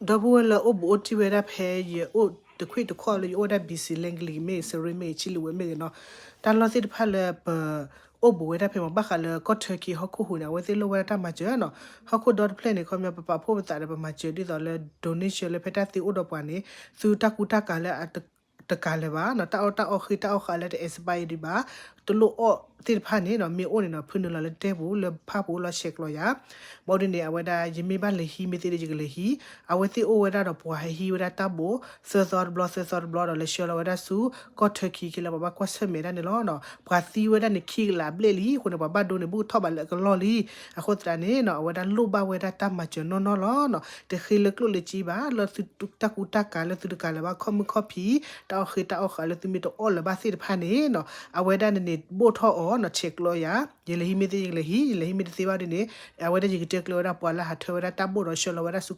ဒီပုၢ်ဝဲၢ်လၢအိၣ်ဘူးအိၣ်တံၢ်ဝဲဒၣ်ဖဲ ယအိၣ်တခွံၣ်တခီၣ်လၢယအိၣ်ဝဲဒၣ် ဘံၣ်စံၣ် လ့ကလံၤ မ့ၢ်ဂ့ၤ စရ့မ့ၢ်ဂ့ၤ ဆံးလံဝဲမ့ၢ်ဂ့ၤနီၤ, တၢ်လီၢ်သ့ၣ်တဖၣ်လၢပ အိၣ်ဘူးဝဲဒၣ်ဖဲမ့ၢ် ဘၣ်ဃးလၢကီၢ်ထၢခံဟီၣ်ခိၣ်ဟူးန့ၣ် အဝဲသ့ၣ်လိၣ်ဝဲဒၣ်တၢ်မၤစၢၤနီၤ. ဟီၣ်ခိၣ်ဒီတဖျၢၣ်န့ၣ် ခီပညီ ပပာ်ဖှိၣ်ပသးဒီး ပမၤစၢၤဒ်သိးလၢ donation လၢဖဲတၢ်သံအိၣ်ဒီးပှၤန့ၣ် သုတၢ်ကူတၢ်ကၤလၢအတကၤလၢၤဘၣ်နီၤ, တၢ်အီၣ်တၢ်အီဃ့တၢ်အီၣ်ဃာ်လၢတ expire ဒံးဘၣ်, တလိၣ်အီၣ်သ့ၣ်တဖၣ်န့ၣ်နီၤ မ့ၢ်အိၣ်န့ၣ်နီၤ ဖုနုာ်လီၤလၢတဲပူၤ လၢဖးပူၤလီၤ ဆဲးကျိးယၤ. ဘၣ်ဒ်န့ၣ် အဝဲဒၣ် ယမ့ၢ်ဘၣ်လဲၤဟံး မ့ၢ်သ့ဒီး ယကလဲၤဟံး, အဝဲသ့ၣ်အိၣ်ဝဲဒၣ်ဒီးပှၤဟဲဟံးဝဲဒၣ်တၢ်ဘိၣ် သၢသီတဘျီ သၢသီတဘျီဒီး လဲၤဆှၢလီၤဝဲဒၣ်ဆူ ကီၢ်ထၢခံ ခဲလၢာ်ပှၤဘၣ်ကွၢ်ဆၢၣ်မဲာ်ဒၣ်န့ၣ်လီၤ. ပှၤသံဝဲဒၣ်န့ၣ် ခံကလးဘျဲၣ်လံအဃိန့ၣ် ပှၤဘၣ်ဒိန့ၣ် ဘူးကထီၣ်ဘးလၢအကလီၢ်လံ. အဃိသတးန့ၣ်နီၤ အဝဲဒၣ်လိၣ်ဘၣ်ဝဲဒၣ်တၢ်မၤစၢၤနီၢ်နီၢ်လီၤနီၤ. တဃ့လၢကျိၣ်လၢစ့ဘၣ် လၢသုတၢ်ကူတၢ်ကၤလၢသုတကၤလၢၤဘၣ် ခီၣ်မုၢ်ခီၣ်ဖံး တၢ်အီၣ်ဃ့တၢ်အီၣ်ဃာ်လၢသုမ့ၢ်တအီၣ်လၢၤဘၣ်သ့ၣ်တဖၣ်န့ၣ်နီၤ အဝဲဒၣ်န့ၣ်န့ၣ် ဘိၣ်ထီၣ်အီၤနီၤ ဆဲးကျိးယၤ, ယလဲၤဟံးမ့ၢ်သ့ ယကလဲၤဟံး, ယလဲၤဟံးမ့ၢ်တသ့ဘၣ်ဒ်န့ၣ် အဝဲဒၣ်ယကတဲကျၢၤဝဲဒၣ်ပှၤလၢဟးထၢဝဲဒၣ်တၢ်ဘိၣ်ဒီး ဆှၢလီၤဝဲဒၣ်ဆူ